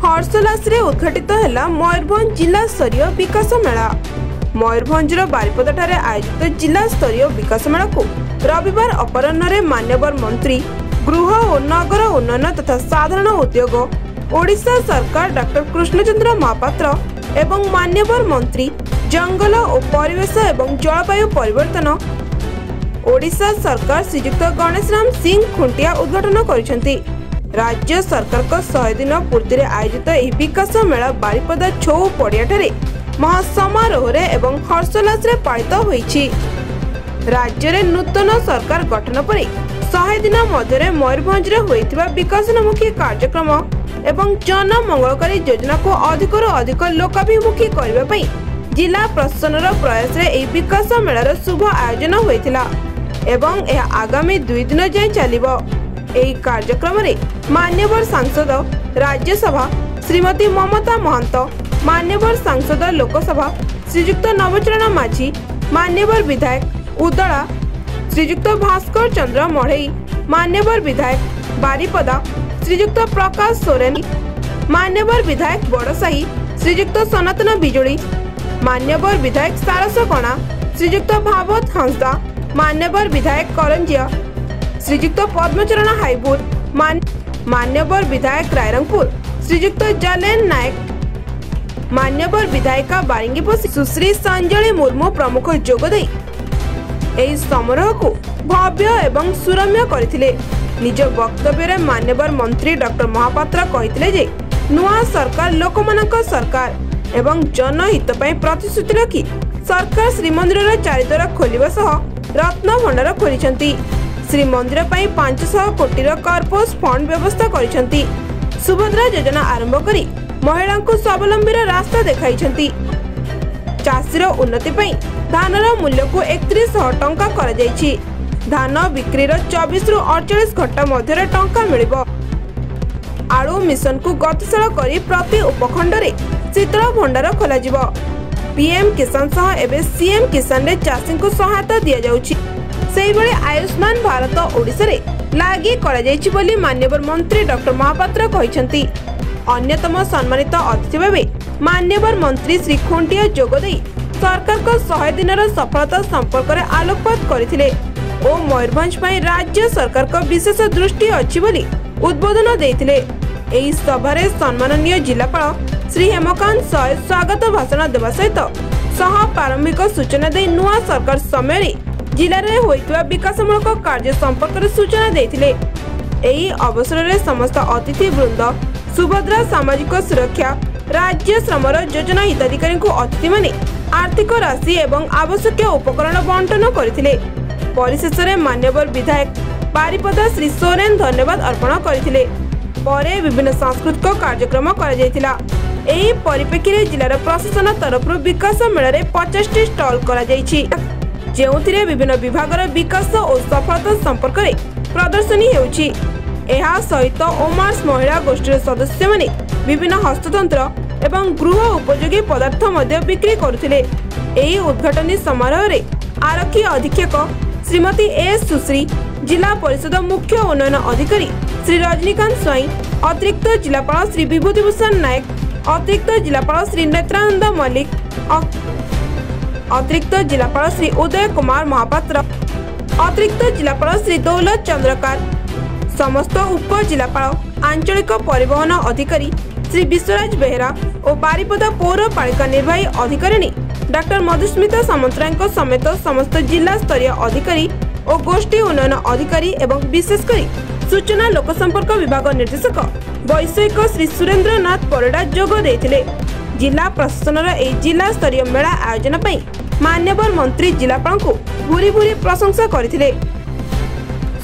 ହର୍ଷୋଲ୍ଲାସରେ ଉଦ୍ଘାଟିତ ହେଲା ମୟୂରଭଞ୍ଜ ଜିଲ୍ଲାସ୍ତରୀୟ ବିକାଶ ମେଳା। ମୟୂରଭଞ୍ଜର ବାରିପଦାଠାରେ ଆୟୋଜିତ ଜିଲ୍ଲାସ୍ତରୀୟ ବିକାଶ ମେଳାକୁ ରବିବାର ଅପରାହ୍ନରେ ମାନ୍ୟବର ମନ୍ତ୍ରୀ, ଗୃହ ଓ ନଗର ଉନ୍ନୟନ ତଥା ସାଧାରଣ ଉଦ୍ୟୋଗ, ଓଡ଼ିଶା ସରକାର ଡକ୍ଟର କୃଷ୍ଣଚନ୍ଦ୍ର ମହାପାତ୍ର ଏବଂ ମାନ୍ୟବର ମନ୍ତ୍ରୀ, ଜଙ୍ଗଲ ଓ ପରିବେଶ ଏବଂ ଜଳବାୟୁ ପରିବର୍ତ୍ତନ, ଓଡ଼ିଶା ସରକାର ଶ୍ରୀଯୁକ୍ତ ଗଣେଶରାମ ସିଂ ଖୁଣ୍ଟିଆ ଉଦ୍ଘାଟନ କରିଛନ୍ତି। ରାଜ୍ୟ ସରକାରଙ୍କ 100 ଦିନ ପୂର୍ତ୍ତିରେ ଆୟୋଜିତ ଏହି ବିକାଶ ମେଳା ବାରିପଦା ଛଉ ପଡ଼ିଆଠାରେ ମହାସମାରୋହରେ ଏବଂ ହର୍ଷୋଲ୍ଲାସରେ ପାଳିତ ହୋଇଛି। ରାଜ୍ୟରେ ନୂତନ ସରକାର ଗଠନ ପରେ 100 ଦିନ ମଧ୍ୟରେ ମୟୂରଭଞ୍ଜରେ ହୋଇଥିବା ବିକାଶନମୁଖୀ କାର୍ଯ୍ୟକ୍ରମ ଏବଂ ଜନମଙ୍ଗଳକାରୀ ଯୋଜନାକୁ ଅଧିକରୁ ଅଧିକ ଲୋକାଭିମୁଖୀ କରିବା ପାଇଁ ଜିଲ୍ଲା ପ୍ରଶାସନର ପ୍ରୟାସରେ ଏହି ବିକାଶ ମେଳାର ଶୁଭ ଆୟୋଜନ ହୋଇଥିଲା ଏବଂ ଏହା ଆଗାମୀ 2 ଦିନ ଯାଏଁ ଚାଲିବ। ଏହି କାର୍ଯ୍ୟକ୍ରମରେ ମାନ୍ୟବର ସାଂସଦ ରାଜ୍ୟସଭା ଶ୍ରୀମତୀ ମମତା ମହାନ୍ତ, ମାନ୍ୟବର ସାଂସଦ ଲୋକସଭା ଶ୍ରୀଯୁକ୍ତ ନବଚରଣ ମାଝୀ, ମାନ୍ୟବର ବିଧାୟକ ଉଦଳା ଶ୍ରୀଯୁକ୍ତ ଭାସ୍କର ଚନ୍ଦ୍ର ମଢ଼େଇ, ମାନ୍ୟବର ବିଧାୟକ ବାରିପଦା ଶ୍ରୀଯୁକ୍ତ ପ୍ରକାଶ ସୋରେନ, ମାନ୍ୟବର ବିଧାୟକ ବଡ଼ସାହି ଶ୍ରୀଯୁକ୍ତ ସନାତନ ବିଜୁଳି, ମାନ୍ୟବର ବିଧାୟକ ସାରସକଣା ଶ୍ରୀଯୁକ୍ତ ଭାବତ ହାଁସଦା, ମାନ୍ୟବର ବିଧାୟକ କରଞ୍ଜିଆ ଶ୍ରୀଯୁକ୍ତ ପଦ୍ମଚରଣ ହାଇବୁର, ମାନ୍ୟବର ବିଧାୟକ ରାଇରଙ୍ଗପୁର ଶ୍ରୀଯୁକ୍ତ ଜଲେନ ନାୟକ, ମାନ୍ୟବର ବିଧାୟିକା ବାରିଙ୍ଗିପୋଷି ସୁଶ୍ରୀ ସଞ୍ଜଳି ମୁର୍ମୁ ପ୍ରମୁଖ ଯୋଗଦେଇ ଏହି ସମାରୋହକୁ ଭବ୍ୟ ଏବଂ ସୁରମ୍ୟ କରିଥିଲେ। ନିଜ ବକ୍ତବ୍ୟରେ ମାନ୍ୟବର ମନ୍ତ୍ରୀ ଡକ୍ଟର ମହାପାତ୍ର କହିଥିଲେ ଯେ ନୂଆ ସରକାର ଲୋକମାନଙ୍କ ସରକାର ଏବଂ ଜନହିତ ପାଇଁ ପ୍ରତିଶ୍ରୁତି ରଖି ସରକାର ଶ୍ରୀମନ୍ଦିରର ଚାରିଦ୍ୱାର ଖୋଲିବା ସହ ରତ୍ନଭଣ୍ଡାର ଖୋଲିଛନ୍ତି। ଶ୍ରୀମନ୍ଦିର ପାଇଁ 500 କୋଟିର କର୍ପୋସ୍ ଫଣ୍ଡ ବ୍ୟବସ୍ଥା କରିଛନ୍ତି। ସୁଭଦ୍ରା ଯୋଜନା ଆରମ୍ଭ କରି ମହିଳାଙ୍କୁ ସ୍ୱାବଲମ୍ବୀର ରାସ୍ତା ଦେଖାଇଛନ୍ତି। ଚାଷୀର ଉନ୍ନତି ପାଇଁ ଧାନର ମୂଲ୍ୟକୁ 3100 ଟଙ୍କା କରାଯାଇଛି। ଧାନ ବିକ୍ରିର 24ରୁ 48 ଘଣ୍ଟା ମଧ୍ୟରେ ଟଙ୍କା ମିଳିବ। ଆଳୁ ମିଶନକୁ ଗତିଶୀଳ କରି ପ୍ରତି ଉପଖଣ୍ଡରେ ଶୀତଳ ଭଣ୍ଡାର ଖୋଲାଯିବ। ପିଏମ୍ କିଷାନ ସହ ଏବେ ସିଏମ୍ କିଷାନରେ ଚାଷୀଙ୍କୁ ସହାୟତା ଦିଆଯାଉଛି। ସେହିଭଳି ଆୟୁଷ୍ମାନ ଭାରତ ଓଡ଼ିଶାରେ ଲାଗି କରାଯାଇଛି ବୋଲି ମାନ୍ୟବର ମନ୍ତ୍ରୀ ଡକ୍ଟର ମହାପାତ୍ର କହିଛନ୍ତି। ଅନ୍ୟତମ ସମ୍ମାନିତ ଅତିଥି ଭାବେ ମାନ୍ୟବର ମନ୍ତ୍ରୀ ଶ୍ରୀ ଖୁଣ୍ଟିଆ ଯୋଗଦେଇ ସରକାରଙ୍କ 100 ଦିନର ସଫଳତା ସମ୍ପର୍କରେ ଆଲୋକପାତ କରିଥିଲେ ଓ ମୟୂରଭଞ୍ଜ ପାଇଁ ରାଜ୍ୟ ସରକାରଙ୍କ ବିଶେଷ ଦୃଷ୍ଟି ଅଛି ବୋଲି ଉଦ୍ବୋଧନ ଦେଇଥିଲେ। ଏହି ସଭାରେ ସମ୍ମାନନୀୟ ଜିଲ୍ଲାପାଳ ଶ୍ରୀ ହେମକାନ୍ତ ସୟ ସ୍ୱାଗତ ଭାଷଣ ଦେବା ସହିତ ସହ ପ୍ରାରମ୍ଭିକ ସୂଚନା ଦେଇ ନୂଆ ସରକାର ସମୟରେ ଜିଲ୍ଲାରେ ହୋଇଥିବା ବିକାଶମୂଳକ କାର୍ଯ୍ୟ ସମ୍ପର୍କରେ ସୂଚନା ଦେଇଥିଲେ। ଏହି ଅବସରରେ ସମସ୍ତ ଅତିଥି ବୃନ୍ଦ ସୁଭଦ୍ରା, ସାମାଜିକ ସୁରକ୍ଷା, ରାଜ୍ୟ ଶ୍ରମର ଯୋଜନା ହିତାଧିକାରୀଙ୍କୁ ଅତିଥିମାନେ ଆର୍ଥିକ ରାଶି ଏବଂ ଆବଶ୍ୟକୀୟ ଉପକରଣ ବଣ୍ଟନ କରିଥିଲେ। ପରିଶେଷରେ ମାନ୍ୟବର ବିଧାୟକ ବାରିପଦା ଶ୍ରୀ ସୋରେନ ଧନ୍ୟବାଦ ଅର୍ପଣ କରିଥିଲେ। ପରେ ବିଭିନ୍ନ ସାଂସ୍କୃତିକ କାର୍ଯ୍ୟକ୍ରମ କରାଯାଇଥିଲା। ଏହି ପରିପ୍ରେକ୍ଷୀରେ ଜିଲ୍ଲାର ପ୍ରଶାସନ ତରଫରୁ ବିକାଶ ମେଳାରେ 50ଟି ଷ୍ଟଲ୍ କରାଯାଇଛି, ଯେଉଁଥିରେ ବିଭିନ୍ନ ବିଭାଗର ବିକାଶ ଓ ସଫଳତା ସମ୍ପର୍କରେ ପ୍ରଦର୍ଶନୀ ହେଉଛି। ଏହା ସହିତ ଓମାର୍ସ ମହିଳା ଗୋଷ୍ଠୀର ସଦସ୍ୟମାନେ ବିଭିନ୍ନ ହସ୍ତତନ୍ତ୍ର ଏବଂ ଗୃହ ଉପଯୋଗୀ ପଦାର୍ଥ ମଧ୍ୟ ବିକ୍ରି କରୁଥିଲେ। ଏହି ଉଦ୍ଘାଟନୀ ସମାରୋହରେ ଆରକ୍ଷୀ ଅଧୀକ୍ଷକ ଶ୍ରୀମତୀ ଏସ୍ ସୁଶ୍ରୀ, ଜିଲ୍ଲା ପରିଷଦ ମୁଖ୍ୟ ଉନ୍ନୟନ ଅଧିକାରୀ ଶ୍ରୀ ରଜନୀକାନ୍ତ ସ୍ୱାଇଁ, ଅତିରିକ୍ତ ଜିଲ୍ଲାପାଳ ଶ୍ରୀ ବିଭୂତିଭୂଷଣ ନାୟକ, ଅତିରିକ୍ତ ଜିଲ୍ଲାପାଳ ଶ୍ରୀ ନେତ୍ରାନନ୍ଦ ମଲ୍ଲିକ, ଅତିରିକ୍ତ ଜିଲ୍ଲାପାଳ ଶ୍ରୀ ଉଦୟ କୁମାର ମହାପାତ୍ର, ଅତିରିକ୍ତ ଜିଲ୍ଲାପାଳ ଶ୍ରୀ ଦୌଲତ ଚନ୍ଦ୍ରକାର, ସମସ୍ତ ଉପଜିଲ୍ଲାପାଳ, ଆଞ୍ଚଳିକ ପରିବହନ ଅଧିକାରୀ ଶ୍ରୀ ବିଶ୍ୱରାଜ ବେହେରା ଓ ବାରିପଦା ପୌରପାଳିକା ନିର୍ବାହୀ ଅଧିକାରିଣୀ ଡାକ୍ତର ମଧୁସ୍ମିତା ସାମନ୍ତରାୟଙ୍କ ସମେତ ସମସ୍ତ ଜିଲ୍ଲା ସ୍ତରୀୟ ଅଧିକାରୀ ଓ ଗୋଷ୍ଠୀ ଉନ୍ନୟନ ଅଧିକାରୀ ଏବଂ ବିଶେଷ କରି ସୂଚନା ଲୋକସମ୍ପର୍କ ବିଭାଗ ନିର୍ଦ୍ଦେଶକ ବୈଷୟିକ ଶ୍ରୀ ସୁରେନ୍ଦ୍ରନାଥ ପରିଡ଼ା ଯୋଗ ଦେଇଥିଲେ। ଜିଲ୍ଲା ପ୍ରଶାସନର ଏହି ଜିଲ୍ଲା ସ୍ତରୀୟ ମେଳା ଆୟୋଜନ ପାଇଁ ମାନ୍ୟବର ମନ୍ତ୍ରୀ ଜିଲ୍ଲାପାଳଙ୍କୁ ଭୁରି ଭୁରି ପ୍ରଶଂସା କରିଥିଲେ।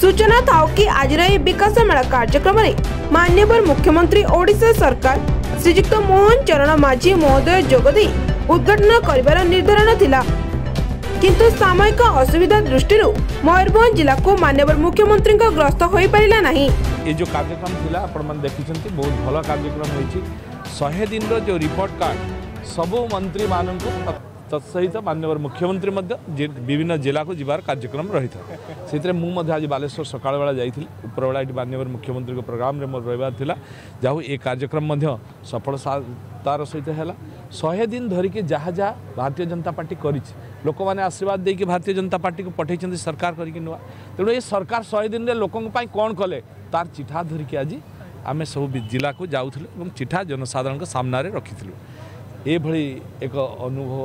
ସୂଚନା ଥାଉ କି ଆଜିର ଏହି ବିକାଶ ମେଳା କାର୍ଯ୍ୟକ୍ରମରେ ମାନ୍ୟବର ମୁଖ୍ୟମନ୍ତ୍ରୀ ଓଡ଼ିଶା ସରକାର ଶ୍ରୀଯୁକ୍ତ ମୋହନ ଚରଣ ମାଝୀ ମହୋଦୟ ଯୋଗଦେଇ ଉଦ୍ଘାଟନ କରିବାର ନିର୍ଦ୍ଧାରଣ ଥିଲା, କିନ୍ତୁ ସାମୟିକ ଅସୁବିଧା ଦୃଷ୍ଟିରୁ ମୟୂରଭଞ୍ଜ ଜିଲ୍ଲାକୁ ମାନ୍ୟବର ମୁଖ୍ୟମନ୍ତ୍ରୀଙ୍କ ଗ୍ରସ୍ତ ହୋଇପାରିଲା ନାହିଁ। ଏ ଯେଉଁ କାର୍ଯ୍ୟକ୍ରମ ଥିଲା, ଆପଣମାନେ ଦେଖିଛନ୍ତି, ବହୁତ ଭଲ କାର୍ଯ୍ୟକ୍ରମ ହେଇଛି। 100 ଦିନର ଯେଉଁ ରିପୋର୍ଟ କାର୍ଡ଼ ସବୁ ମନ୍ତ୍ରୀମାନଙ୍କୁ ତତ୍ସହିତ ମାନ୍ୟବର ମୁଖ୍ୟମନ୍ତ୍ରୀ ମଧ୍ୟ ବିଭିନ୍ନ ଜିଲ୍ଲାକୁ ଯିବାର କାର୍ଯ୍ୟକ୍ରମ ରହିଥାଏ। ସେଥିରେ ମୁଁ ମଧ୍ୟ ଆଜି ବାଲେଶ୍ୱର ସକାଳ ବେଳା ଯାଇଥିଲି। ଉପରବେଳା ଏଠି ମାନ୍ୟବର ମୁଖ୍ୟମନ୍ତ୍ରୀଙ୍କ ପ୍ରୋଗ୍ରାମରେ ମୋର ରହିବାର ଥିଲା। ଯାହା ଏ କାର୍ଯ୍ୟକ୍ରମ ମଧ୍ୟ ସଫଳତାର ସହିତ ହେଲା। 100 ଦିନ ଧରିକି ଯାହା ଯାହା ଭାରତୀୟ ଜନତା ପାର୍ଟି କରିଛି, ଲୋକମାନେ ଆଶୀର୍ବାଦ ଦେଇକି ଭାରତୀୟ ଜନତା ପାର୍ଟିକୁ ପଠାଇଛନ୍ତି ସରକାର କରିକି ନୂଆ। ତେଣୁ ଏ ସରକାର 100 ଦିନରେ ଲୋକଙ୍କ ପାଇଁ କ'ଣ କଲେ ତାର ଚିଠା ଧରିକି ଆଜି ଆମେ ସବୁ ଜିଲ୍ଲାକୁ ଯାଉଥିଲୁ ଏବଂ ଚିଠା ଜନସାଧାରଣଙ୍କ ସାମ୍ନାରେ ରଖିଥିଲୁ। ଏଭଳି ଏକ ଅନୁଭବ,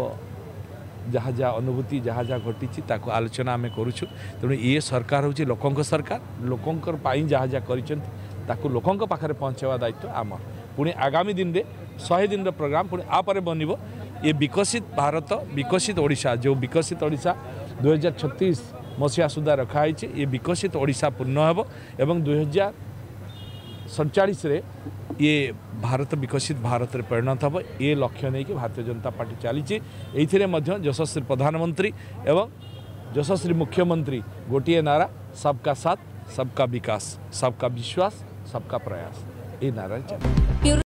ଯାହା ଯାହା ଅନୁଭୂତି, ଯାହା ଯାହା ଘଟିଛି ତାକୁ ଆଲୋଚନା ଆମେ କରୁଛୁ। ତେଣୁ ଇଏ ସରକାର ହେଉଛି ଲୋକଙ୍କ ସରକାର। ଲୋକଙ୍କର ପାଇଁ ଯାହା ଯାହା କରିଛନ୍ତି ତାକୁ ଲୋକଙ୍କ ପାଖରେ ପହଞ୍ଚାଇବା ଦାୟିତ୍ୱ ଆମର। ପୁଣି ଆଗାମୀ ଦିନରେ 100 ଦିନର ପ୍ରୋଗ୍ରାମ ପୁଣି ଆପରେ ବନିବ। ଏ ବିକଶିତ ଭାରତ, ବିକଶିତ ଓଡ଼ିଶା, ଯେଉଁ ବିକଶିତ ଓଡ଼ିଶା 2036 ମସିହା ସୁଦ୍ଧା ରଖାହେଇଛି, ଏ ବିକଶିତ ଓଡ଼ିଶା ପୂର୍ଣ୍ଣ ହେବ ଏବଂ 2047ରେ ଇଏ ଭାରତ ବିକଶିତ ଭାରତରେ ପରିଣତ ହେବ। ଏ ଲକ୍ଷ୍ୟ ନେଇକି ଭାରତୀୟ ଜନତା ପାର୍ଟି ଚାଲିଛି। ଏଇଥିରେ ମଧ୍ୟ ଯଶସ୍ୱୀ ପ୍ରଧାନମନ୍ତ୍ରୀ ଏବଂ ଯଶସ୍ୱୀ ମୁଖ୍ୟମନ୍ତ୍ରୀ ଗୋଟିଏ ନାରା, ସବକା ସାଥ, ସବକା ବିକାଶ, ସବକା ବିଶ୍ୱାସ, ସବକା ପ୍ରୟାସ, ଏ ନାରାରେ ଚାଲିଛି।